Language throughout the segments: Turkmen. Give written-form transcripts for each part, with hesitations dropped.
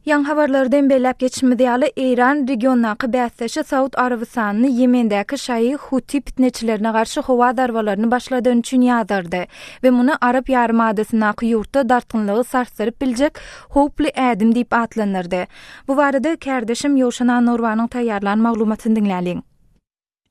Ýaňy habarlarda hem belläp geçişimiz ýaly, Eýran regiondaky bäsdeşi Saud Arabystanyny Ýemendäki şaýy Huti pitneçilerine garşy howa zarbalaryny başladany üçin ýazgardy we muny Arap ýarymadasyndaky ýurtda dartgynlygy sarsdyryp biljek howply ädim diýip atlandyrdy. Bu barada kärdeşim Ýowşan Annagurbanyň taýýarlan maglumatyny diňläliň.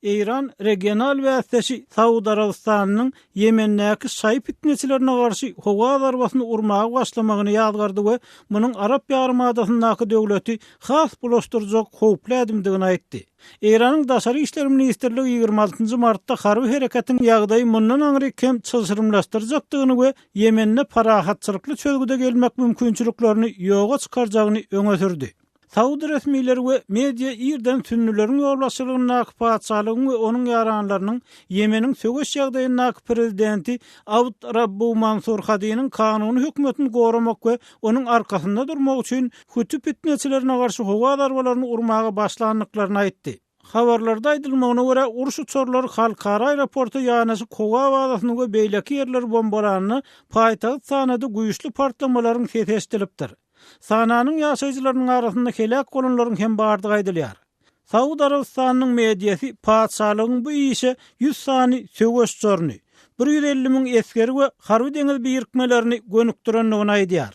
Eýran regional bäsdeşi Saud Arabystanynyň Ýemendäki şaýy pitneçilerine garşy howa zarbasyny urmaga başlamagyny ýazgardy we munuň Arap ýarymadasyndaky döwleti has bulaşdyrjak howply ädimdigini aýtdy. Eýranyň Daşary işler ministrligi 26 martda harby hereketiň ýagdaýy mundan aňryk hem çylşyrymlaşdyrjakdygyny we Ýemende parahatçylykly çözgüde gelmek mümkinçiliklerini ýoga çykarjagyny öňe sürdi. Saud resmileri we media irden sünnüleriň ýolbaşçylygyndaky patyşalygyň we onuň ýaranlarynyň Ýemeniň söweş ýagdaýyndaky prezidenti Abd Rabbu Mansur Hadiniň kanuny hökümetini goramak we onuň arkasynda durmak üçin Huti pitneçilerine garşy howa zarbalaryny urmaga başlandyklaryny aýtdy. Habarlarda aýdylmagyna görä, uruş uçarlary halkara aeroporta ýanaşyk howa bazasyny we beýleki ýerleri bombalanda, paýtagt Sanada güýçli partlamalaryň sesi eşidilipdir. Sananyň ýaşaýjylarynyň arasynda heläk bolanlaryň hem bardygy aýdylýar. Saud Arabystanynyň mediasy patyşalygyň bu işe 100 sany söweş uçaryny, 150 müň esgeri we harby-deňiz birikmelerini gönükdirendigini aýdýar.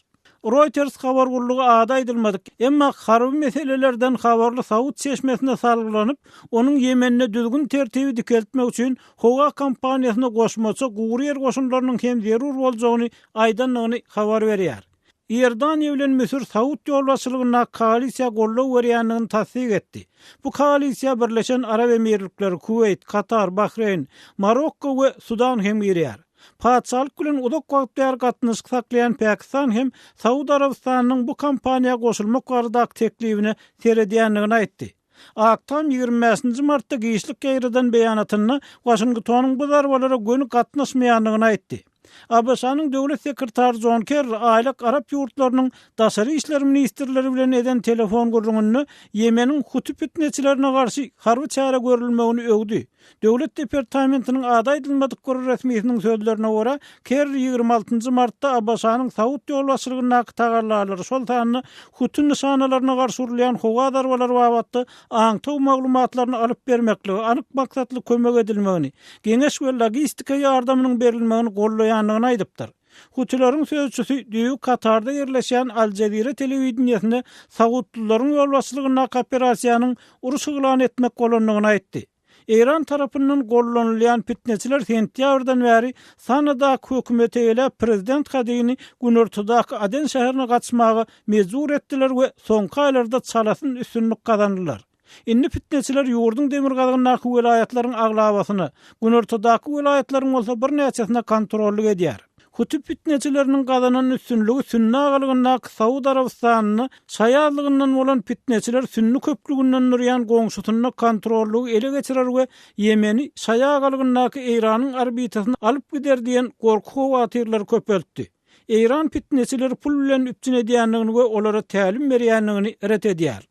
Reuters habar gullugy ady aýdylmadyk, emma harby meselelerden habarly saud çeşmesine salgylanyp, onuň Ýemende düzgün-tertibi dikeltmek üçin howa kampaniýasyna goşmaça gury ýer goşunlarynyň hem zerur boljagyny aýdandygyny habar berýär. Iordaniýa bilen Müsür saud ýolbaşçylygyndaky koalisiýa goldaw berýändigini tassyk etdi. Bu koalisiýa Birleşen Arap Emirlikleri, Kuweýt, Katar, Bahreýn, Marokko we Sudan hem girýär. Patyşalyk bilen uzak wagt bäri gatnaşyk saklaýan Pakistan hem Saud Arabystanynyň bu kampaniýa goşulmak baradaky teklibine seredýändigini aýtdy. Ak Tam 25 nji martda giçlik ýaýradan beýanatynda Waşingtonyň bu zarbalara göni gatnaşmaýandygyny aýtdy. ABŞ-nyň Döwlet sekretary Jon Kerri aýlyk arap ýurtlarynyň daşary işler ministrleri bilen eden telefon gürrüňinde Ýemeniň huti pitneçilerine garşy harby çäre görülmegini öwdi. Döwlet departamentiniň ady aýdylmadyk bir resmisiniň sözlerine görä, Kerri 26 martda ABŞ-nyň saud ýolbaşçylygyndaky tagallalary, şol sanda huti nyşanalaryna garşy urulýan howa zarbalary babatda aňtaw maglumatlaryny alyp bermekligi, anyk maksatly kömek edilmegini, geňeş we logistika ýardamynyň berilmegini goldaýandygyny aýdypdyr. Hutileriň sözçüsi düýbi Katarda ýerleşýän Al Jazeera telewideniýesinde saudlylaryň ýolbaşçylygyndaky operasiýanyň uruş yglan etmek bolandygyny aýtdy. Eýran tarapyndan gollanylýan pitneçiler sentýabrdan bäri Sanadaky hökümeti eýeläp, prezident Hadini günortadaky Aden şäherine gaçmaga mejbur etdiler we soňky aýlarda çalasyn üstünlik gazandylar. Indi pitneçiler ýurduň demirgazygyndaky welaýatlaryň aglabasyna, günortadaky welaýatlaryň bolsa birnäçesine kontrollyk edýär. Huti pitneçileriniň gazanan üstünligi sünni agalygyndaky Saud Arabystanynda şaýy azlygyndan bolan pitneçiler sünni köplüginden durýan goňşusynda kontrollygy ele geçirer we Ýemeni şaýy agalygyndaky Eýranyň orbitasyna alyp gider diýen gorky-howatyrlary köpeltdi. Eýran pitneçileri pul bilen üpjün edýändigini we olara tälim berýändigini ret edýär.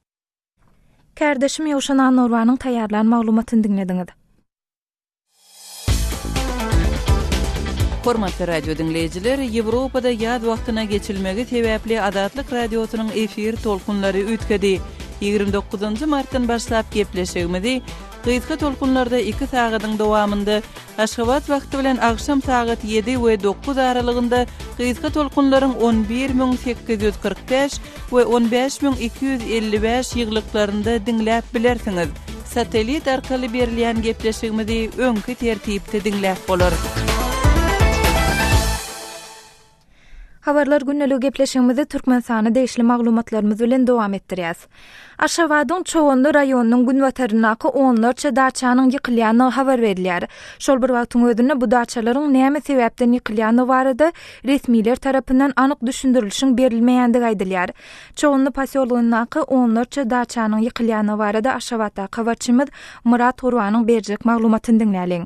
Kärdeşim Ýowşan Annagurbanyň taýýarlan maglumatyny diňlediňiz. Hormatly radio diňleýjiler, Ýewropada ýaz wagtyna geçilmegi sebäpli Azatlyk Radiosynyň efir tolkunlary üýtgedi. 29 martdan başlap gepleşigimizi gysga tolkunlarda iki sagadyň dowamynda Aşgabat wagty bilen agşam sagat ýedi we dokuz aralygynda gysga tolkunlaryň 11845 we 15255 ýyglyklarynda diňläp bilersiňiz. Satellit arkaly berilýän gepleşigimizi öňki tertipde diňläp bolar. Habarlar gündeligi gepleşigimizi Türkmenistana degişli maglumatlarymyz bilen dowam etdirýäs. Aşgabadyň Çoganly raýonynyň günbataryndaky onlarça daçanyň ýykylýandygy habar berilýär. Şol bir wagtyň özünde bu daçalaryň näme sebäpden ýykylýandygy barada resmiler tarapyndan anyk düşündirilişiň berilmeýändigi aýdylýar. Çoganly posýologyndaky onlarça daçanyň ýykylýandygy barada Aşgabatdaky habarçymyz Myrat Gurbanyň berjek maglumatyny diňläliň.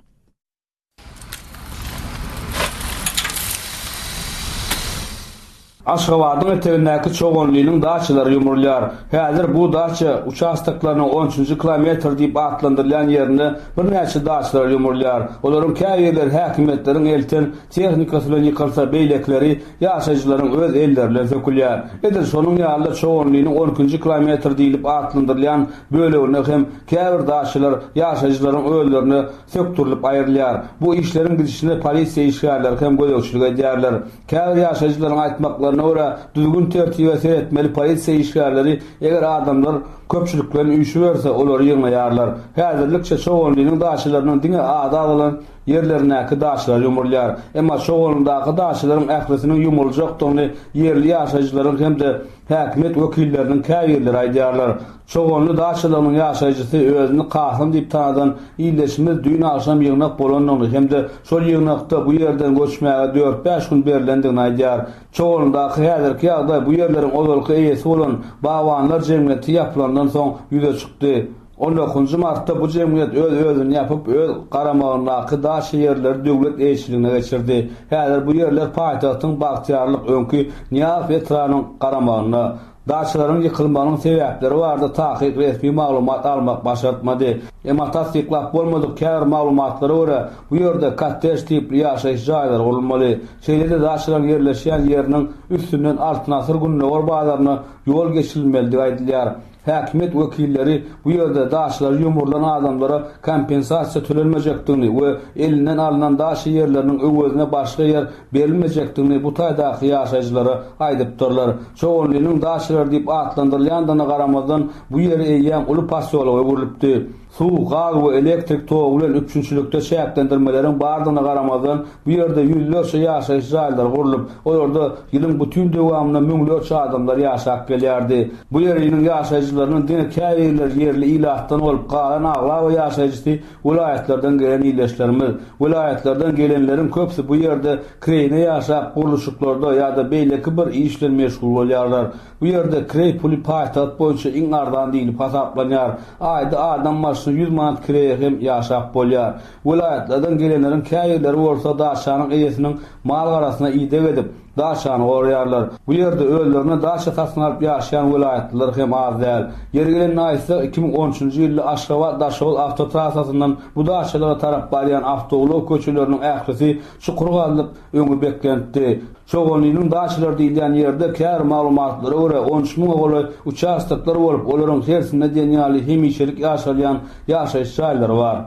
Aşgabadyň etegindäki Çoganlynyň daçalary ýumrulýar. Häzir bu daça uçastoklarynyň on üçünji kilometr diýip atlandyrylýan ýerinde birnäçe daçalar ýumrulýar. Olaryň käbirleri häkimiýetleriň elten tehnikasy bilen ýykylsa, beýlekileri ýaşaýjylaryň öz elleri bilen sökülýär. Edil şonuň ýaly-da Çoganlynyň on ikinji kilometr diýlip atlandyrylýan böleginde hem käbir daçalar ýaşaýjylaryň özlerine sökdürilip aýrylýar. Bu işleriň gidişine polisiýa işgärleri hem gözegçilik edýärler. Käbir ýaşaýjylaryň aýtmaklaryna görä, düzgün-tertibe seretmeli polisiýa işgärleri eger adamlar köpçülikleýin üýşüberse, olary ýygnaýarlar. Häzirlikçe Çoganlynyň daçalarynyň diňe ady agzalan ýerlerindäki daçalar ýumrulýar. Emma Çoganlydaky daçalaryň ählisiniň ýumruljakdygyny ýerli ýaşaýjylaryň hem-de häkimiýet wekilleriniň käbirleri aýdýarlar. Çoganly daçalygynyň ýaşaýjysy özüni Kasym diýip tanadan ildeşimiz düýn agşam ýygnak bolandygyny hem-de şol ýygnakda bu ýerden göçmäge dört-bäş gün berlendigini aýdýar. Çoganlydaky häzirki ýagdaý bu ýerleriň ozalky eýesi bolan Bagbanlar jemgyýeti ýapylandan soň ýüze çykdy. On dokuzynjy martda bu jemgyýet öz-özüni ýapyp, öz garamagyndaky daça ýerleri döwlet eýeçiligine geçirdi. Häzir bu ýerler paýtagtyň Bagtyýarlyk, öňki Nyýazow etrabynyň garamagynda. Daçalaryň ýykylmagynyň sebäpleri barada takyk resmi maglumat almak başartmady. Emma tassyklap bolmadyk käbir maglumatlara görä, bu ýerde kottej tipli ýaşaýyş jaýlary gurulmaly. Şeýle-de daçalaryň ýerleşýän ýeriniň üstünden Altyn asyr gündogar bazaryna ýol geçirilmelidigi aýdylýar. Häkimiýet wekilleri bu ýerde daşlary ýumrulan adamlara kompensasiýa tölenmejekdigini we elinden alnan daşy ýerleriniň öwezine başga ýer berilmejekdigini bu taýdaky ýaşaýjylara aýdypdyrlar. Çoganlynyň daçalary diýip atlandyrylýandygyna garamazdan, bu ýer eýýäm uly posýologa öwrülipdi. Suw, gaz we elektrik togy bilen üpjünçilikde çäklendirmeleriň bardygyna garamazdan, bu ýerde ýüzlerçe ýaşaýyş jaýlary gurlup, olarda ýylyň bütin dowamynda müňlerçe adamlar ýaşap gelýärdi. Bu ýeriniň ýaşaýjylarynyň diňe käbirleri ýerli ilatdan bolup, galan aglaba ýaşaýjysy welaýatlardan gelen ildeşlerimiz. Welaýatlardan gelenleriň köpüsi bu ýerde kireýine ýaşap, gurluşyklarda ýa-da beýleki bir iş bilen meşgul bolýarlar. Bu ýerde kireý puly paýtagt boýunça iň arzan diýlip hasaplanýar. Aýda adam başyna 100 manat kireýe hem ýaşap bolýar. Welaýatlardan gelenleriň käbirleri bolsa daçanyň eýesiniň mal-garasyna ideg edip, daçany goraýarlar. Bu ýerde özlerine daça satyn alyp ýaşaýan welaýatlylar hem az däl. Ýeri gelende aýtsak, 2013-nji ýylda Aşgabat-Daşoguz awtotrassasyndan bu daçalara tarap barýan awtoulag köçeleriniň ählisi çukur gazylyp, öňi beklenipdi. Çoganlynyň daçalary diýilýän ýerde käbir maglumatlara görä 13 müňe golaý uçastoklar bolup, olaryň hersinde diýen ýaly hemişelik ýaşalýan ýaşaýyş jaýlary bar.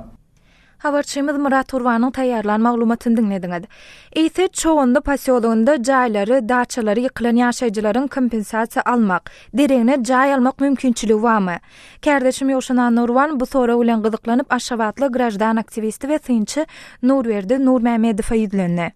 Habarçymyz Myrat Gurbanyň taýýarlan maglumatyny diňlediňiz. Eýse, Çoganly posýologynda jaýlary, daçalary ýykylan ýaşaýjylaryň kompensasiýa almak, deregine jaý almak mümkinçiligi barmy? Kärdeşim Ýowşan Annagurban bu sorag bilen gyzyklanyp, aşgabatly graždan aktiwisti we synçy Nurberdi Nurmämmedowa ýüzlendi.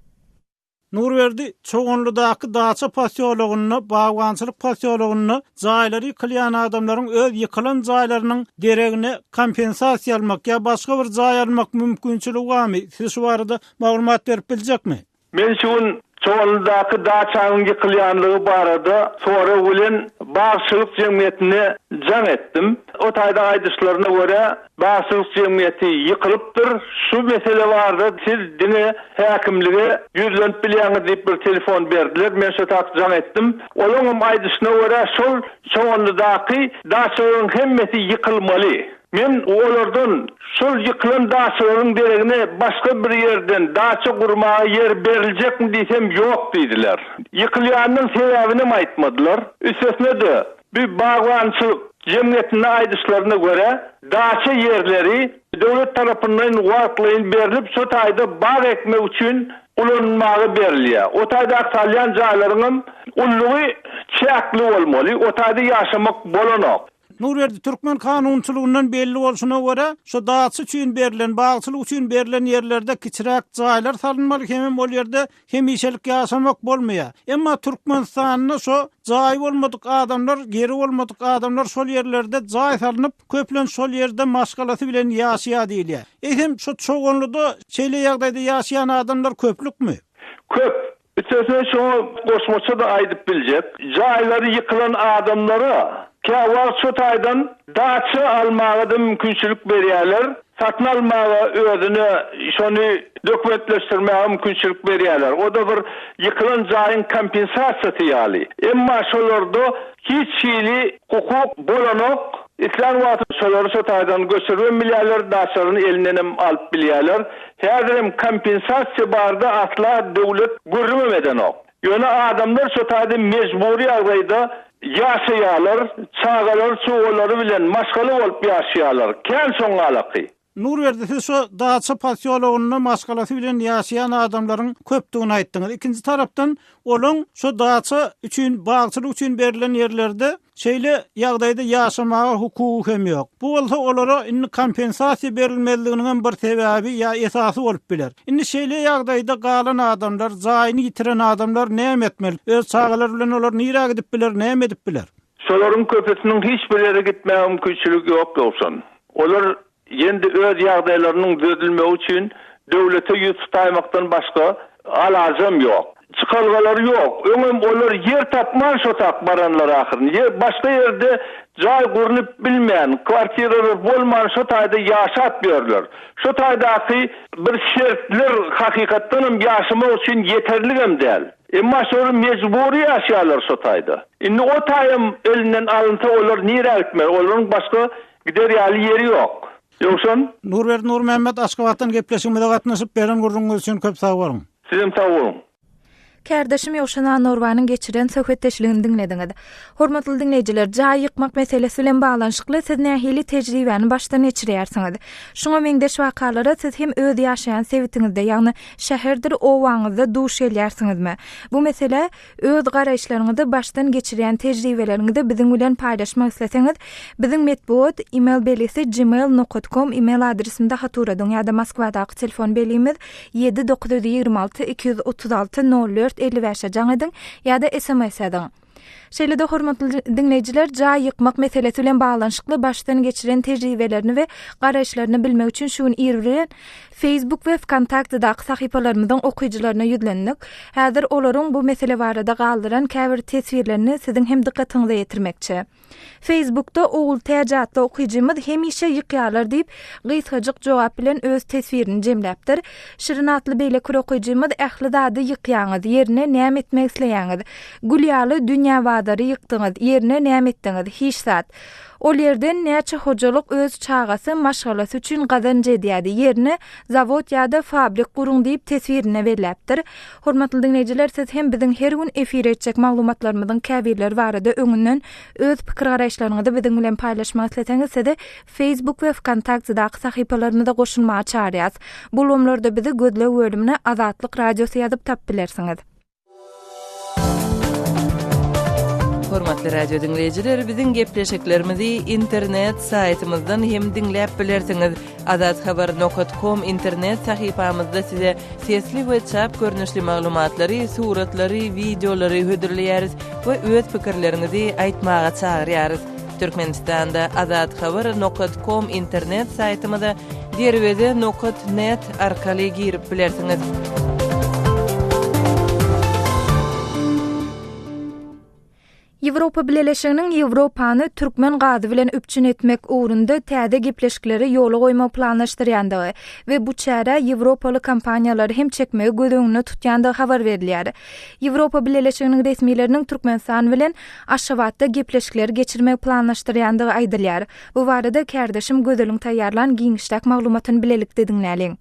Nurberdi, Çoganlydaky daça posýologynda, bagbançylyk posýologynda jaýlary ýykylýan adamlaryň öz ýykylan jaýlarynyň deregine kompensasiýa almak ýa başga bir jaý almak mümkinçiligi barmy? Siz şu barada maglumat berip biljekmi? Men şu gün Çoganlydaky daçanyň ýykylýanlygy barada sorag bilen bagçylyk jemgyýetine jaň etdim. O taýda aýdyşlaryna görä, Bagçylyk jemgyýeti ýykylypdyr, şu mesele barada siz diňe häkimlige ýüzlenip bilýäňiz diýip bir telefon berdiler, men şo tak jaň etdim. Olaňam aýdyşyna görä şol Çoganlydaky daçalaryň hemmesi ýykylmaly. Men olardan şol ýykylan daçalaryň deregine başga bir ýerden daça gurmaga ýer beriljekmi diýsem ýok diýdiler. Ýykylýanynyň sebäbinem aýtmadylar. Üstesine-de Bu bagbançylyk jemgyýetinde aýdyşlaryna görä, daça ýerleri döwlet tarapyndan wagtlaýyn berlip, şo taýda bag ekmek üçin ulanylmaga berilýär. O taýdaky salýan jaýlaryňam ululygy çäkli bolmaly, o taýda ýaşamak bolanok. Nurberdi, türkmen kanunçylygyndan belli bolşuna görä, şo daça üçin berlen, bagçylyk üçin berlen ýerlerde kiçiräk jaýlar salynmaly hemem ol ýerde Hemişelik ýaşamak bolmaýar. Emma Türkmenistanda şo jaýy bolmadyk adamlar, ýeri bolmadyk adamlar şol ýerlerde jaý salnyp, köplenç şol ýerde maşgalasy bilen ýaşaýar diýilýär. Eýsem şo Çoganlyda şeýle ýagdaýda ýaşaýan adamlar köplükmi? Köp. Üstesine şoňa goşmaça-da aýdyp biljek, jaýlary ýykylan adamlara käwagt şo taýdan daça almaga-da mümkinçilik berýärler. Satyn almaga özüne şony dokumentleşdirmäge mümkinçilik berýärler. O-da bir ýykylan jaýyň kompensasiýasy ýaly. Emma şolarda hiç hili hukuk bolanok. Islän wagty şolary şo taýdan göçüribem bilýärler, daçalaryny elindenem alyp bilýärler. Häzirem kompensasiýa barada asla döwlet gürrüňem edenok. Ýöne adamlar şo taýda mejbury ýagdaýda ýaşaýarlar, çagalary çugalary bilen maşgala bolup ýaşaýarlar. Kän şoň galaky. Nurberdi siz şo daça posýologynda maşgalasy bilen ýaşaýan adamlaryň köpdügini aýtdyňyz. Ikinji tarapdan olaň şo daça üçin bagçylyk üçin berlen ýerlerde Şeýle ýagdaýda ýaşamaga hukugy hem ýok. Bu bolsa olara indi kompensasiýa berilmezliginiň hem bir sebäbi ýa esasy bolup biler. Indi şeýle ýagdaýda galan adamlar, jaýyny ýitiren adamlar näme etmeli? Öz çagalary bilen olar nirä gidip biler, näme edip biler? Şolaryň köpüsiniň hiç bir ýere gitmäge mümkinçiligi ýok Ýowşan. Olar Ýene-de öz ýagdaýlarynyň düzedilmegi üçin döwlete ýüz tutaýmakdan başga alajam ýok. Çykalgalary ýok. Öňem olar ýer tapman şo tak baranlar ahyryn. Ýer başga ýerde jaý gurnup bilmän, kwartiralar bolman şo taýda ýaşap ýörler. Şo taýdaky bir şertler hakykatdanam ýaşamak üçin ýeterligem däl. Emma şolar mejbury ýaşaýarlar şo taýda. Indi o taýam elinden alynsa olar nirä gitmeli? Olaryň başga Gider ýaly ýeri ýok. Ýowşan. Nurberdi Nurmämmet Aşgabatdan gepleşigimize gatnaşyp beren gürrüňiňiz üçin köp sag boluň. Sizem sag boluň. Kärdeşim Ýowşan Annagurbanyň geçiren söhbetdeşligini diňlediňiz. Hormatly diňleýjiler, jaý ýykmak meselesi bilen baglanyşykly siz nähili tejribäni başdan geçirýärsiňiz? Şuňa meňzeş wakalara siz hem öz ýaşaýan sebitiňizde, ýagny şäherdir obaňyzda duş gelýärsiňizmi? Bu meselä Öz garaýyşlaryňyzy, başdan geçirýän tejribeleriňizi biziň bilen paýlaşmak isleseňiz, biziň metbugat email belgisi gmail nokat kom email adresimize hat ugradyň ýa-da Moskwadaky telefon belgimiz ýedi 926 236 04 55-e jaň ediň ýa-da sms ýazyň. Şeýle-de hormatly diňleýjiler jaý ýykmak meselesi bilen baglanyşykly başdan geçiren tejribelerini we garaýyşlaryny bilmek üçin şu gün ir bilen Facebook we Wkontaktedaky sahypalarymyzyň okyjylaryna ýüzlendik. Häzir olaryň bu mesele barada galdyran käbir teswirlerini siziň hem dykgatyňyza ýetirmekçi. Facebookda Ogultäç atly okyjymyz hemişe ýykýarlar diýip, gysgajyk jogap bilen öz teswirini jemläpdir. Şirin atly beýleki bir okyjymyz ähli zady ýykýaňyz, ýerine näme etmek isleýäňiz? Gül ýaly dünýä bazary ýykdyňyz, ýerine näme etdiňiz? Hiç zat. Ol ýerden näçe hojalyk öz çagasy, maşgalasy üçin gazanç edýädi, ýerine zawod ýa-da fabrik guruň diýip teswirinde belläpdir. Hormatly diňleýjiler siz hem biziň her gün efire etjek maglumatlarymyzyň käbirleri barada öňünden öz pikir-garaýyşlaryňyzy biziň bilen paýlaşmak isleseňiz sizi Facebook we Wkontaktedaky sahypalarymyza goşulmaga çagyrýas. Bu ulgamlarda bizi gözleg bölümine Azatlyk Radiosy ýazyp tapyp bilersiňiz. Hormatly radio diňleýjiler, biziň gepleşiklerimizi internet saýtymyzdan hem diňläp bilersiňiz. Azathabar nokat kom internet sahypamyzda size sesli we çap görnüşli maglumatlary, suratlary, wideolary hödürleýäris we öz pikirleriňizi aýtmaga çagyrýarys. Türkmenistanda Azathabar nokat kom internet saýtymyza Derweze nokat net arkaly girip bilersiňiz. Ýewropa Bileleşiginiň Ýewropany türkmen gazy bilen üpjün etmek ugrunda täze gepleşikleri ýola goýmagy planlaşdyrýandygy we bu çärä ýewropaly kompaniýalary hem çekmegi göz öňünde tutýandygy habar berilýär. Ýewropa Bileleşiginiň resmileriniň Türkmenistan bilen Aşgabatda gepleşikleri geçirmegi planlaşdyrýandygy aýdylýar. Bu barada kärdeşim Gözeliň taýýarlan giňişräk maglumatyny bilelikde diňläliň.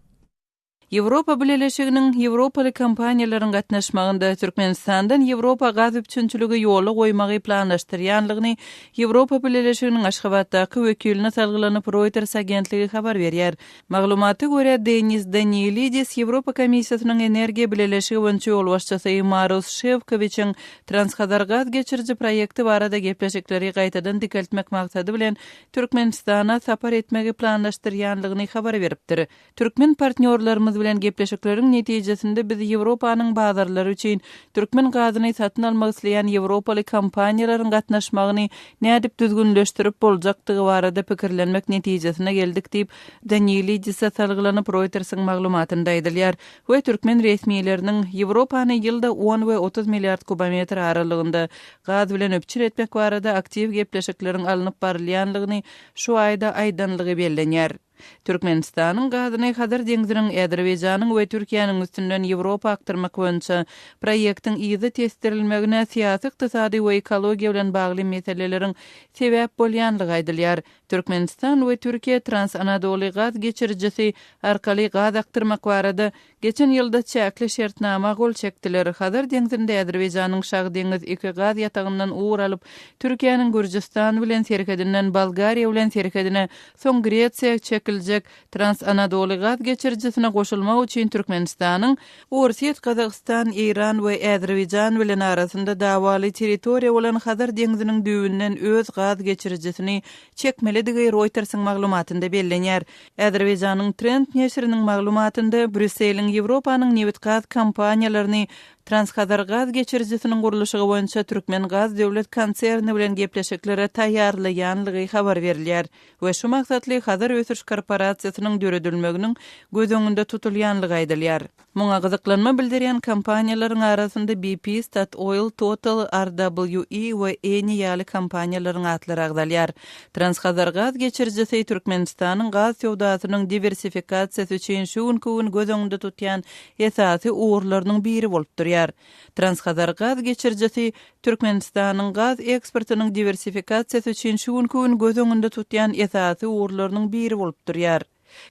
Ýewropa Bileleşiginiň ýewropaly kompaniýalaryň gatnaşmagynda Türkmenistandan Ýewropa gaz üpjünçiligi ýola goýmagy planlaşdyrýanlygyny Ýewropa Bileleşiginiň Aşgabatdaky wekiline salgylanyp Reuters agentligi habar berýär. Maglumata görä, Denis Danielidis Ýewropa Komissiýasynyň Energiýa Bileleşigi boýunça ýolbaşçysy Maros Şewkowiçiň Transhazar gaz geçiriji proýekti barada gepleşikleri gaýtadan dikeltmek maksady bilen Türkmenistana sapar etmegi planlaşdyrýanlygyny habar beripdir. Türkmen partnýorlarymyz bilen gepleşikleriň netijesinde biz Ýewropanyň bazarlary üçin türkmen gazyny satyn almak isleýän ýewropaly kompaniýalaryň gatnaşmagyny nädip düzgünleşdirip boljakdygy barada pikirlenmek netijesine geldik diýip, Danielidise salgylanyp Reuters-iň maglumatynda aýdylýar we türkmen resmileriniň Ýewropany ýylda on we 30 milliard kubometr aralygynda gaz bilen üpjün etmek barada aktiw gepleşikleriň alnyp barylýanlygyny şu aýda aýdanlygy bellenýär. Türkmenistanyň gazyny Hazar deňziniň Azerbaýjanyň we Türkiýäniň üstünden Ýewropa akdyrmak boýunça proýektiň yza tesdirilmegine syýasy-ykdysady we ekologiýa bilen bagly meseleleriň sebäp bolýanlygy aýdylýar. Türkmenistan we Türkiýe Trans-Anadoly gaz geçirijisi arkaly gaz akdyrmak barada Geçen ýylda çäkli şertnama gol çekdiler. Hazar deňzinde Azerbaýjanyň Şah-Deňiz II gaz ýatagyndan ugur alyp, Türkiýäniň Gürjüstan bilen serhedinden Bolgariýa bilen serhedine, soň Gresiýa çekiljek Trans-Anadoly gaz geçirijisine goşulmak üçin Türkmenistanyň Orsýet, Gazagystan, Eýran we Azerbaýjan bilen arasynda dawaly territoriýa bolan Hazar deňziniň düýbünden öz gaz geçirijisini çekmelidigi Reuters-iň maglumatynda bellenýär. Azerbaýjanyň Trend neşiriniň maglumatynda, Brýusseliň Ýewropanyň nebit-gaz kompaniýalaryny Transhazar gaz geçirijisiniň gurluşygy boýunça Türkmengaz döwlet konserni bilen gepleşiklere taýýarlaýanlygy habar berilýär we şu maksatly Hazar ösüş korporasiýasynyň döredilmeginiň göz öňünde tutulýanlygy aýdylýar. Muňa gyzyklanma bildirýän kompaniýalaryň arasynda BP, Statoil, Total, RWE we Eni ýaly kompaniýalaryň atlary agzalýar. Transhazar gaz geçirijisi Türkmenistanyň gaz söwdasynyň diwersifikasiýasy üçin şu günki gün göz öňünde tutýan esasy ugurlarynyň biri bolup durýar. Transhazar gaz geçirijisi Türkmenistanyň gaz eksportynyň diwersifikasiýasy üçin şu günki gün göz öňünde tutýan esasy ugurlarynyň biri bolup durýar.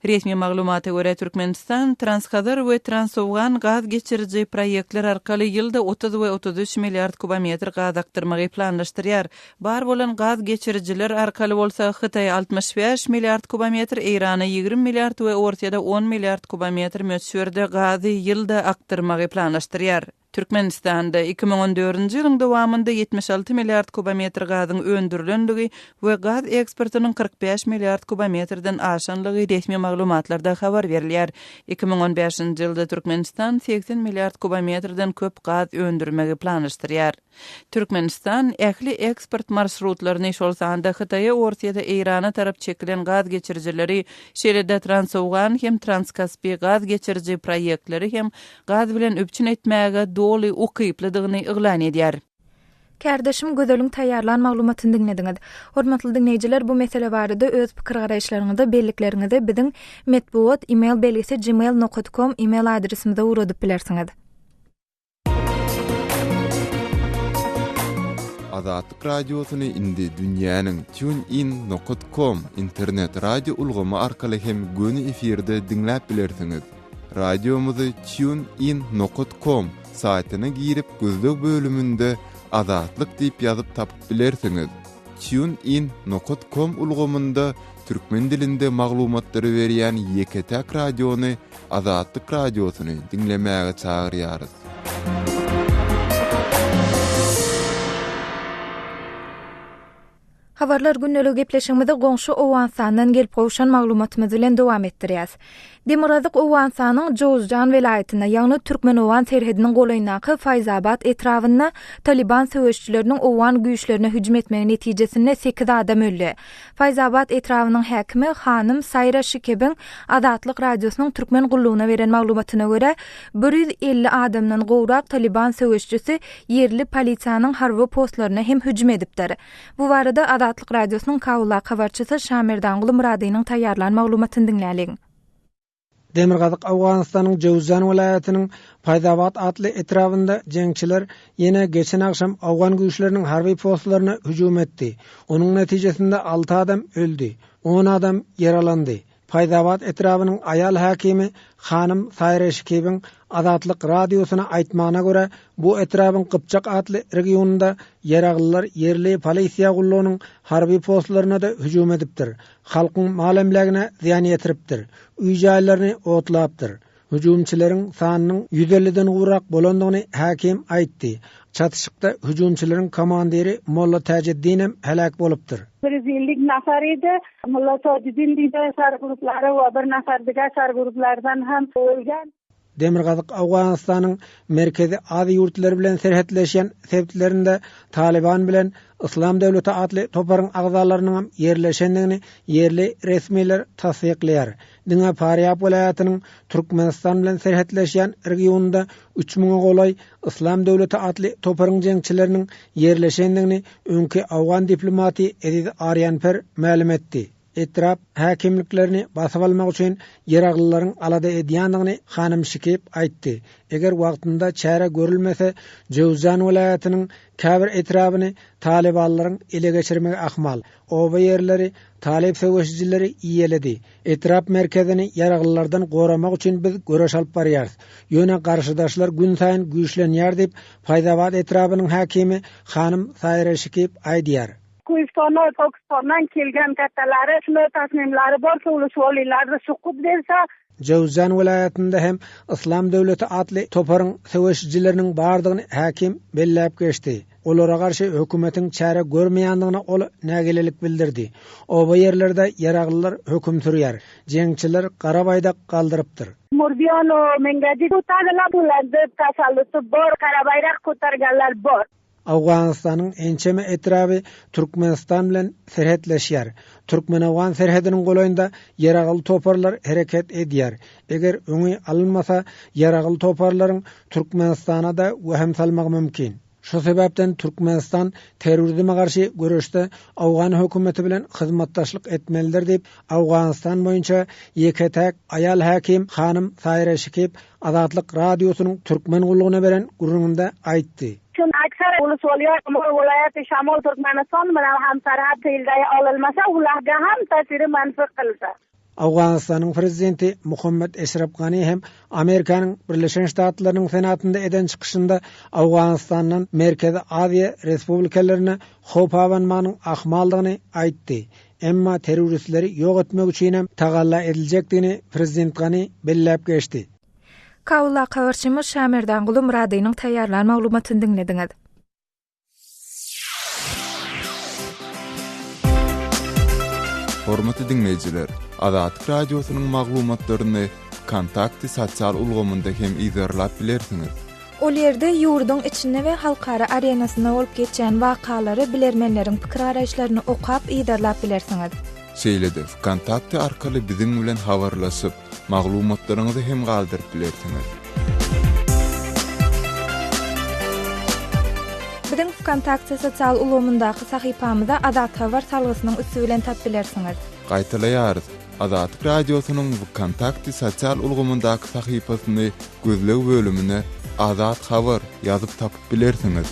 Resmi maglumata görä, Türkmenistan Transhazar we Transowgan gaz geçiriji proýektler arkaly ýylda 30 we 33 milliard kubometr gaz akdyrmagy planlaşdyrýar. Bar bolan gaz geçirijiler arkaly bolsa Hytaý 65 milliard kubometr, Eýrana 20 milliard we Orsýede 10 milliard kubometr möçberde gazy ýylda akdyrmagy planlaşdyrýar. Türkmenistanda 2014-nji ýylyň dowamynda 76 milliard kubometr gazyň öndürilendigi we gaz eksportynyň 45 milliard kubometrden aşanlygy resmi maglumatlarda habar berilýär. 2015-nji ýylda Türkmenistan 80 milliard kubometrden köp gaz öndürmegi planlaşdyrýar. Türkmenistan ähli eksport marşrutlaryny, şol sanda Hytaýa, Orsýete, Eýrana tarap çekilen gaz geçirijileri, şeýle-de Transowgan hem Transkaspi gaz geçiriji proýektleri hem gaz bilen üpjün etmäge doly ukyplydygyny yglan edýär. Kärdeşim Gözeliň taýýarlan maglumatyny diňlediňiz. Hormatly diňleýjiler, bu mesele barada öz pikir-garaýyşlaryňyzy, bellikleriňizi biziň metbugat email belgisi gmail nokat kom email adresimize ugradyp bilersiňiz. Azatlyk Radiosyny indi dünýäniň TuneIn nokat kom internet radio ulgamy arkaly hem göni efirde diňläp bilersiňiz. Radiomyzy Tune In nokat kom saýtyna girip gözleg bölüminde Azatlyk diýip ýazyp tapyp bilersiňiz. Tune In nokat kom ulgamynda türkmen dilinde maglumatlary berýän ýeke-täk radiony Azatlyk Radiosyny diňlemäge çagyrýarys. Habarlar gündeligi gepleşigimizi goňşy Owganystandan gelip gowşan maglumatymyz bilen dowam etdirýäs. Demirgazyk Owganystanyň Jowzjan welaýatynda, ýagny türkmen-owgan serhediniň golaýyndaky Faýzabat etrabynda Talyban söweşijileriniň owgan güýçlerine hüjüm etmegi netijesinde sekiz adam öldi. Faýzabat etrabynyň häkimi hanym Saýra Şikebiň Azatlyk Radiosynyň Türkmen gullugyna beren maglumatyna görä, 150 adamdan gowrak Talyban söweşijisi ýerli polisiýanyň harby postlaryna hem hüjüm edipdir. Bu barada Azatlyk Radiosynyň Kabuldaky habarçysy Şamerdanguly Myradynyň taýýarlan maglumatyny diňläliň. Demirgazyk Owganystanyň Jöwzjan welaýatynyň Faýzabat atly etrabynda jeňçiler ýene geçen agşam owgan güýçleriniň harby postlaryna hüjüm etdi. Onuň netijesinde alty adam öldi, on adam ýaralandy. Faýzabat etrabynyň aýal häkimi hanym Saýra Şikibiň Azatlyk Radiosyna aýtmagyna görä, bu etrabyň Gypjak atly regionynda ýaraglylar ýerli polisiýa gullugynyň harby postlaryna-da hüjüm edipdir, halkyň mal-emlägine zyýan ýetiripdir, öý-jaýlaryny otlapdyr. Hüjümçileriň sanynyň 150-den gowrak bolandygyny häkim aýtdy. Çatyşykda hüjümçileriň komandiri Molla Täjeddinem heläk bolupdyr. 150 nafar idi. Molla Tajiddin diýdi sarguruplary we bir nafar diga sarguruplardan hem ölgen. Demirgazyk Owganystanyň Merkezi Aziýa ýurtlary bilen serhetleşýän sebitlerinde Talyban bilen Yslam döwleti atly toparyň agzalarynyňam ýerleşendigini ýerli resmiler tassyklaýar. Diňe Farýab welaýatynyň Türkmenistan bilen serhetleşýän regionynda üç müňe golaý Yslam döwleti atly toparyň jeňçileriniň ýerleşendigini öňki owgan diplomaty Eziz Arýanper mälim etdi. Etrap häkimliklerini basyp almak üçin ýaraglylaryň alada edýändigini hanym Şikip aýtdy. Eger wagtynda çäre görülmese, Jöwzjan welaýatynyň käbir etrabyny talybanlaryň ele geçirmegi ahmal. Oba ýerleri talyp söweşijileri iýeledi. Etrap merkezini ýaraglylardan goramak üçin biz göreş alyp barýarys. Ýöne garşydaşlar günsaýyn güýçlenýär diýip, Faýzabat etrabynyň häkimi hanym Saýra Şikip aýdýar. Ko'yistoni Pokistondan kelgan kattalari shunday tasnimlari bor ulushvoliylarni suqut bersa. Jöwzjan welaýatynda hem Yslam döwleti atly toparyň söweşijileriniň bardygyny häkim belläp geçdi. Olara garşy hökümetiň çäre görmeýändigine ol nägilelik bildirdi. Oba ýerlerde ýaraglylar höküm sürýär. Jeňçiler gara baýdak galdyrypdyr. Murdiyon Mingadi tasalluti bor qara bayroq ko'targanlar bor. Owganystanyň ençeme etraby Türkmenistan bilen serhetleşýär. Türkmen-owgan serhediniň golaýynda ýaragly toparlar hereket edýär. Eger öňi alynmasa, ýaragly toparlaryň Türkmenistana-da wehim salmagy mümkin. Şu sebäpden Türkmenistan terrorizme garşy göreşde owgan hökümeti bilen hyzmatdaşlyk etmelidir diýip, Owganystan boýunça ýeke-täk aýal häkim hanym Saýra Şikip Azatlyk Radiosynyň Türkmen gullugyna beren gürrüňinde aýtdy. Çün aksar ulusolýar welaýaty şamol Türkmenistan bilen hamsarhat tilde alynmasa ularga ham tasiri manfi kylsa. Owganystanyň prezidenti Muhammet Eşrep Gani hem Amerikanyň Birleşen Ştatlarynyň Senatynda eden çykyşynda Owganystandan Merkezi Aziýa respublikalaryna howp abanmagynyň ahmaldygyny aýtdy. Emma terroristleri ýok etmek üçin hem tagalla ediljekdigini prezident Gani belläp geçdi. Kabuldaky habarçymyz Şamerdanguly Myradynyň taýýarlan maglumatyny diňlediňiz. Hormatly diňleýjiler, Azatlyk Radiosynyň maglumatlaryny Wkontakte sosial ulgamynda hem yzarlap bilersiňiz. Ol ýerde ýurduň içinde we halkara arenasynda bolup geçýän wakalary, bilermenleriň pikir-garaýyşlaryny okap, yzarlap bilersiňiz. Şeýle-de Wkontakte arkaly biziň bilen habarlaşyp, maglumatlaryňyzy hem galdyryp bilersiňiz. Biziň Wkontakte sosial ulgamyndaky sahypamyza Azat Habar salgysynyň üsti bilen tap bilersiňiz. Gaýtalaýarys, Azatlyk Radiosynyň Wkontakte sosial ulgamyndaky sahypasyny gözleg bölümine Azat Habar ýazyp tapyp bilersiňiz.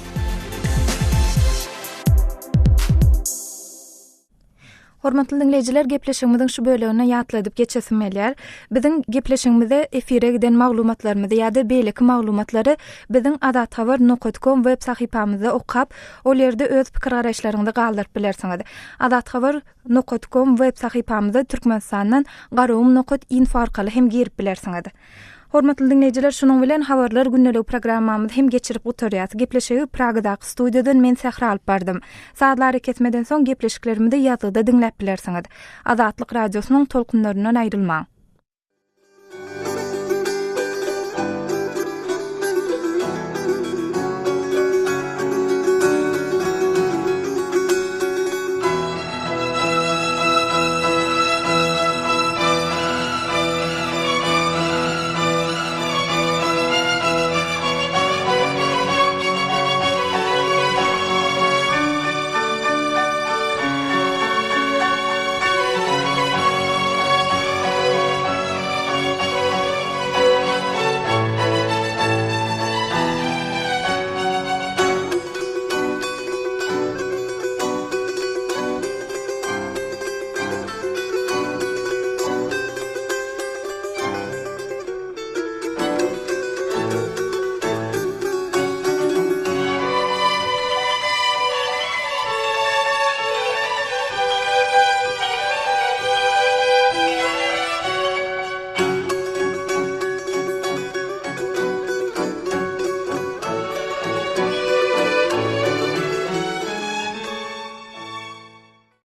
Hormatly diňleýjiler, gepleşigimiziň şu böleginde ýatladyp geçesim gelýär. Biziň gepleşigimize efire giden maglumatlarymyzy ýa-da beýleki maglumatlary biziň azathabar nokat kom web sahypamyzda okap, ol ýerde öz pikir-garaýyşlaryňyzy galdyryp bilersiňiz. Azathabar nokat kom web sahypamyza Türkmenistandan garagum nokat info arkaly hem girip bilersiňiz. Hormatly diňleýjiler, şunuň bilen Habarlar gündeligi programmamyzy hem geçirip gutarýas. Gepleşigi Pragadaky studiýadan men Sähra alyp bardym. Sazly arakesmeden soň gepleşiklerimizi ýazgyda diňläp bilersiňiz. Azatlyk Radiosynyň tolkunlaryndan aýrylmaň.